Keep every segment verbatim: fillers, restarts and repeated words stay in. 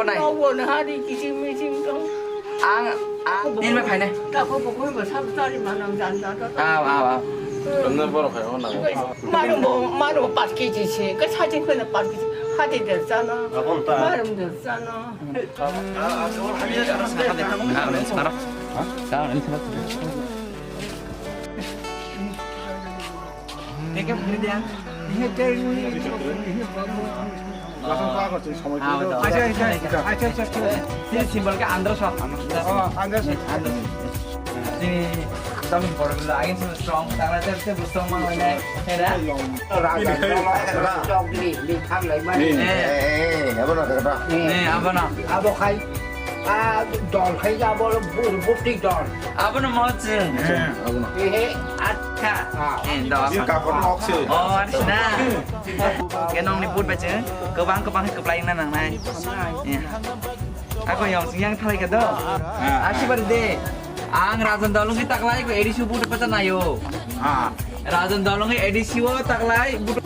Nai. Nogo na hari kiching miching tong. Ang, ang, nini bai phainai. Tako bokoi bo sab tari manang jan jan to. Aw, aw, aw. Tamna borok hai hona. Marum bo, marum bo pat kiji se. Ka sajing ko na pat kiji. Hati der jana. Abon ta. Marum der jana. Acha, acha, acha, acha. Sini symbol ke andro so. Oh, andro so. Andro. Sini dam por bilo agin sini strong. Tara ter ter strong mang lene. Era. Chokri, mi kham lai mani. Eh, eh, eh, abo na kata. Eh, abo na. Abo khai. Ah, dol khai abo bur bur tik dol. Abo na mo chwng. Eh, abo na. Eh, eh, acha. Ah. Eh, dol. Ini kapor nok sih. Oh, arsina. Ke nongni bud bai chwng kwbang kwbang kwplai na nangnai. Ako yong sing yang thalai ka do. Asi bar de. Ang Rajan Dolong ki taklai ko A D C bud pacha nayo. Rajan Dolong ki A D C o taklai bud.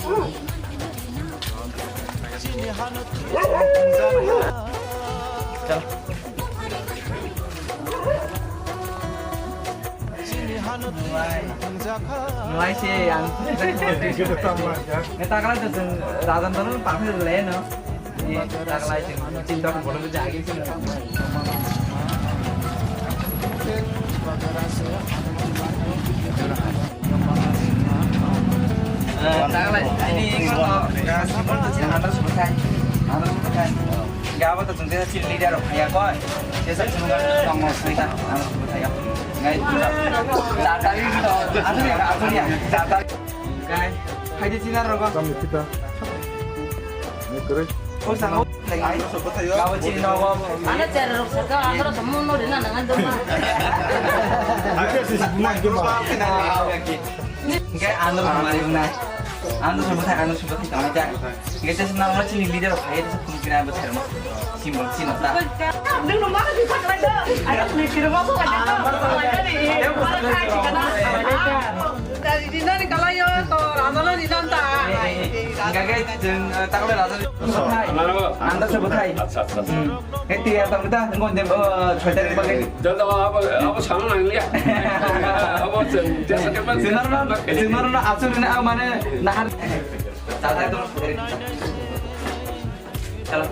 Chal. Nai se yang. Neta kala tu Rajan Dolong pangsa le no. Ni taklai tu cinta bolong jagi tu. Taklai ini kalau Rajan Dolong tu cinta harus bukai, harus bukai. Gabo to chwng tesa chini leader rok phaiya koi. Tesa chwng tongmo swita ano swita ya. Ngai. Tata ni to asli ya asli ya. Tata. Ngai. Hai de china rogo. Kami kita. Ni kere. O sa ho. Gabo chini no go. Ana chera rok saka andro to mo no rina nang andro ma. Ada sih semua cuma. Hingke ano mari unai. Ano subuthai, ano subuthai tongmai ta. Hingke tesa nang ma chini leader phai tesa phone kina bo thermo. Simbol sino ta. Nung no ma di phak lai do. Ayo ni kiro ma ko ka. Dari di nani kalayo to rajalo di nanta. Hingke ke jeng takle raja subuthai. Ano subuthai. Acha acha. Hei, tiya tong ta, ngon dem, oh, soita ri pakai. Jal tong abo, abo sama nang ya. Abo sen, jasa ke pas. Sinar na, sinar na asur na, ah, mane nahar. Tata itu. Chalo.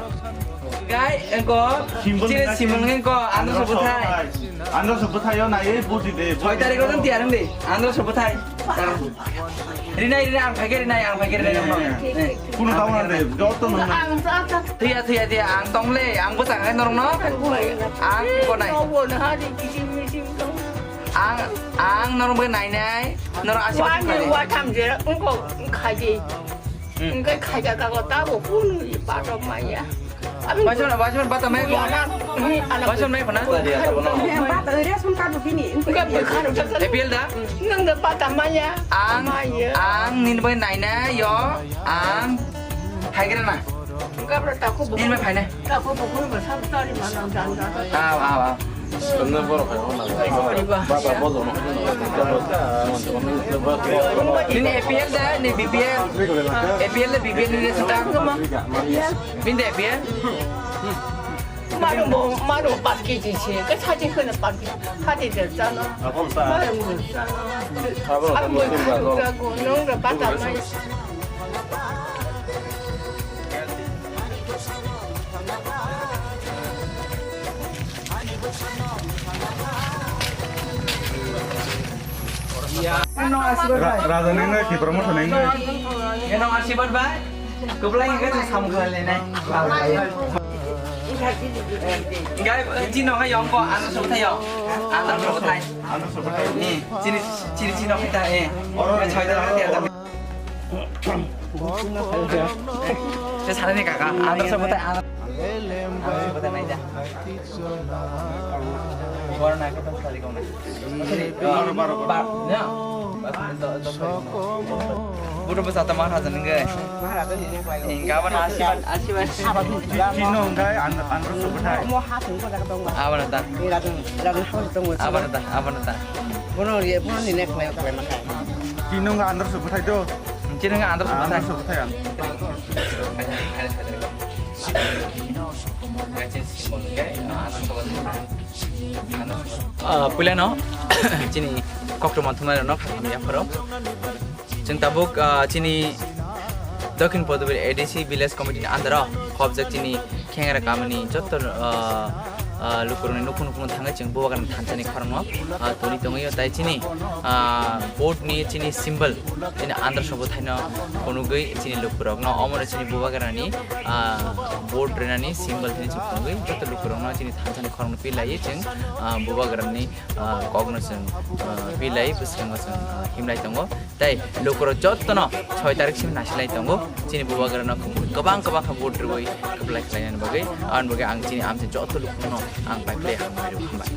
Gai, engko, simbol chile ngai simbol ngai ko, ano subuthai. Ano subuthai yo na, eh, budi de. Soita ri ko tiya rang de, ano subuthai. Rinai, rinai, ang phaikhe rinai, ang phaikhe rinai, ang phaikhe rinai. Kuno tamo na de, joto no. Thuya, thuya, thuya, ang tongle, ang bwsang hai norokno. Ang konai. Ang, ang norok bai nainai, norok aswk. Wa tham je, ungko khaji. Engkai khaja kago tabo kunu i patok maya. Waisman, waisman bata mai ko. Waisman mai ko na? Bata area sun ka bini. Engkai bukhan. A P L da? Nang da bata maya. Ang, ang nini bai naina yo. Ang. Haigra na. Engkai bro tako bukhan. Nini bai phaina. Tako bukhan ba sab tari manang jan jan. Aw, aw, aw. Nini A P L da, nini B P L? A P L da B P L nini sita? Nini A P L? Marum bo, marum pat kiji se, ke saji khone pat kiji, hati der jana. Abon ta. Marum der jana. Abon ta. Abon ta. Nong da bata mai. Ra-, Raja nengoi, Tipra Motha nengoi. Eno asibad bai. Kublai hingke tong samung khlai lai nai. Hingke chini no yong ko, ano sok thai yo. Ano sok thai. Ano sok thai. Ni, chini, chini, chini no kita, eh. Oro chai da, ya da. Te sale ni kaka, andro se bwtai, andro. Andro se bwtai nai ja. Bor na ka tong sali kong na. Baro, baro, baro. Ba, ya. Budo bwsa ta mar hajan nge. Hingga ba na asiban, asiban. Chino hingga andro se bwtai. Abana ta. Abana ta, abana ta. Bono ye, bono ni nek lai, lai makai. Chino nga andro se bwthai do. Chino nga andro se bwthai. Andro se bwthai ang. Ah, puilano chini koktwma thumnairokno khatam yapharo. Chwng tabuk, ah, chini Dokhin Podubir A D C Village Committee ni under o khobjak chini Khengra kamini jotto, ah, ah, lukurokni nukhung nukhung thangwi chwng Bubagrani thansani khorokno, ah, toni tongwi o tai chini, ah, board ni chini symbol chini andar sobo thaino phunugwi chini lukurokno omono chini Bubagrani, ah, board rwnani symbol thani chwng phunugwi jotto lukurokno chini thansani khorokno pilaiwi chwng, ah, Bubagrani, ah, kokno chwng, ah, pilai bwskango chwng, ah, himlai tongo. Tei lukurok jottono soi tarik simi nasilai tongo. Chini Bubagrano kwbang kwbang khe vote rwui kwplai khlainani bagwi. Aboni bagwi ang chini amchai jotto lukurokno ang pai phlai hambai rw hambai.